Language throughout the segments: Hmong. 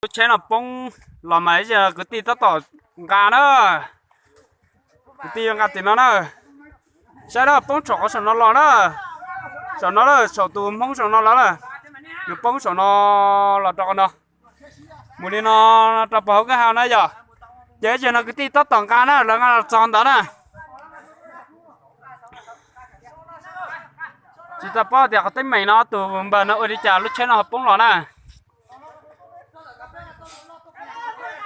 Lub tsheb no poob los mas ib zaug kwv tij tab tom nqa na. Kwv tij yuav nqa tim no na. Saib na, poob saum qhov saum no los na. Saum no na, saum tus Hmoob saum no los na. Nws poob saum no los rau qhov no. Mus li no rau pem hauv kwj ha na yom. Ces ib zaug no kwv tij tab tom nqa na, lawv nqa los txog ntawd na. Tsis tau paub tias qhov teeb meem no tus npawg no ua li cas lub tsheb no ho poob los na.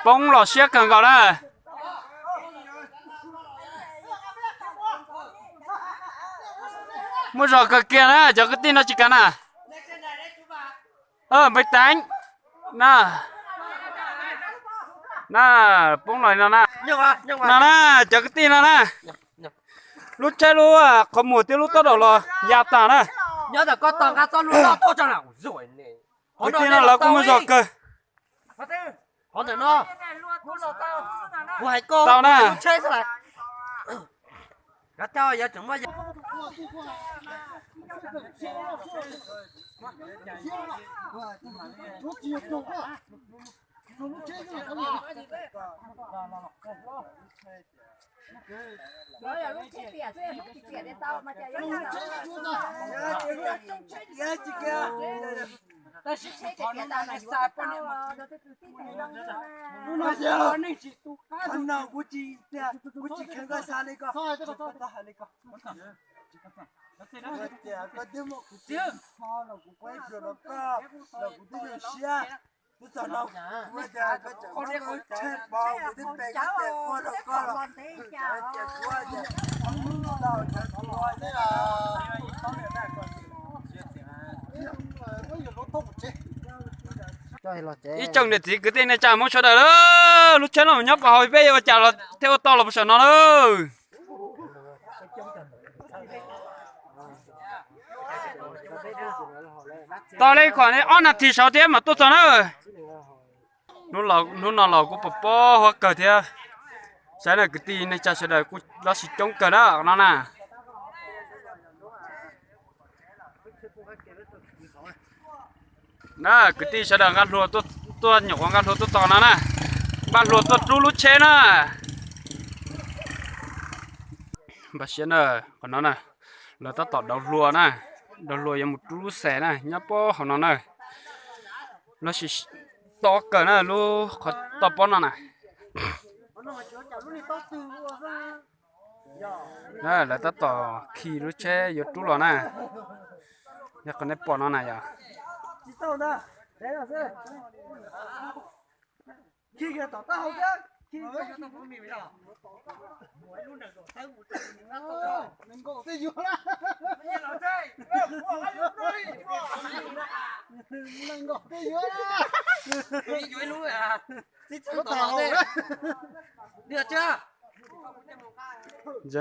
Poob los siab kawg nkaus na. Muaj zog kawg kiag na, cov kwv tij no tsis kam na. Npawg Teev na, na, poob los no na. No na, cov kwv tij no na. Lub tsheb lub qhov muag thiab lub taub daum los ya tag na. Kwv tij no lawv kuj muaj zog kawg. Tau na. Hnub no kuv tsis, kuv tsis kheev koj xav li ko, koj txhob hais li ko. Tias koj twb muaj kuv txiv kho los kuv kuj ib pluag rau koj, los kuv twb zoo siab. Twb txog no kuv tias koj tseem muab koj tsheb pov kuv twb pe koj tias ua rau koj los, tias kuv tias hnub no tau cov txiv ua thiab. Ib tsoom niam txiv kwv tij neej tsa Hmoob sawv daws, lub tsheb no nyob puag hauv peb yuav ua cas los thiaj ua tau los puag saum no na. Tos li kom ob nas this saud thiab mam tuaj txog na. Hnub no los kuj pom pob huab kawg thiab. Saib na kwv tij neej tsa sawv daws kuj loj sib coob kawg na qhov no na. Na kwv tij sawv daws nqa hlua tuaj, nyuam qhuav nqa hlua tuaj txog no na. Npaj hlua tuaj rub lub tsheb na. Npaj siab na, qhov no na, lawv tab tom daus hlua na. Daus hlua yuav mus rub lub xes na, nyob pob hauv no na. Lub sij tob kawg na, lub qhov toj pob no na. Lawv tab tom khi lub tsheb yuav rub los na. Yog qhov nej pom no na yog. Ntawd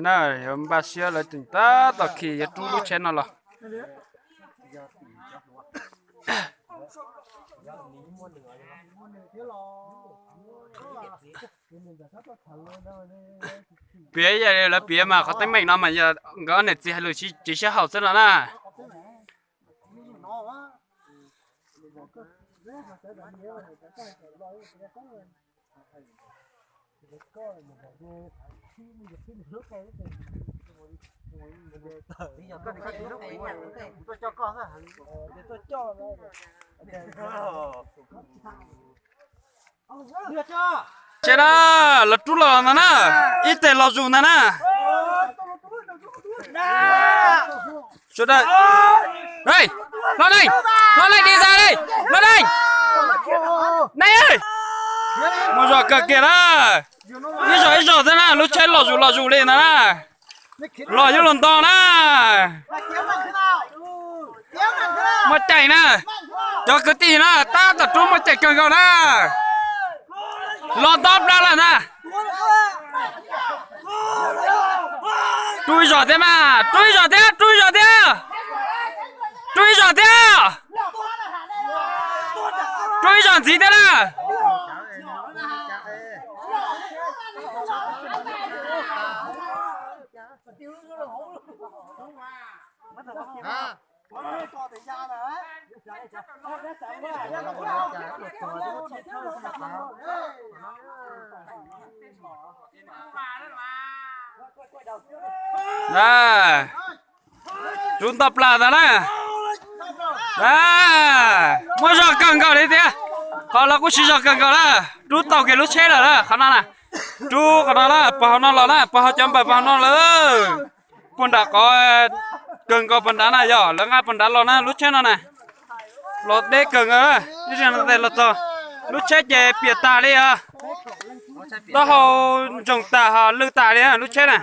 na, yuav npaj siab lawv tseem tab tom khi yuav rub lub tsheb no los. Piav, lawv piav mas qhov teeb meem no mas yog nkawd ob niam txiv hais lus tsis sib haum xwb no na. Ces na, lawv rub los ntag na, ib teg los zus ntag na. Sawv daws, hlob Neej, hlob Neej, di tas li, hlob Neej, Neej, muaj zog kawg kiag na. Ib zog ib zog thiab na, lub tsheb los zus los zus li ntag na. Los yuav luag nto na. Muaj ceem na, cov kwv tij na tab tom rub muaj ceem kawg nkaus na. Los nto plawg lawm na. Rub ib zog thiab mas, rub ib zog thiab, rub ib zog thiab. Rub ib zog thiab. Rub ib zog ntxiv thiab na. A, rub ntau plas ntag na. A, muaj zog kawg nkaus li thiab. Qhov los kuj siv zog kawg nkaus na. Rub tau kiag lub tsheb lawm na, qhov no na. Rub qhov no na, pog hauv no los na, pog hauv cov npawg pog hauv no lawm. Puag nram qhov kawg nkaus puag nrad na, yog lawv nqa puag nrad los na lub tsheb no na. Los deb kawg nkaus, ib zaug no tes los txog. Lub tsheb ces piam tas li os. Taub hau ntsoog tas ho lwj tas li lub tsheb na.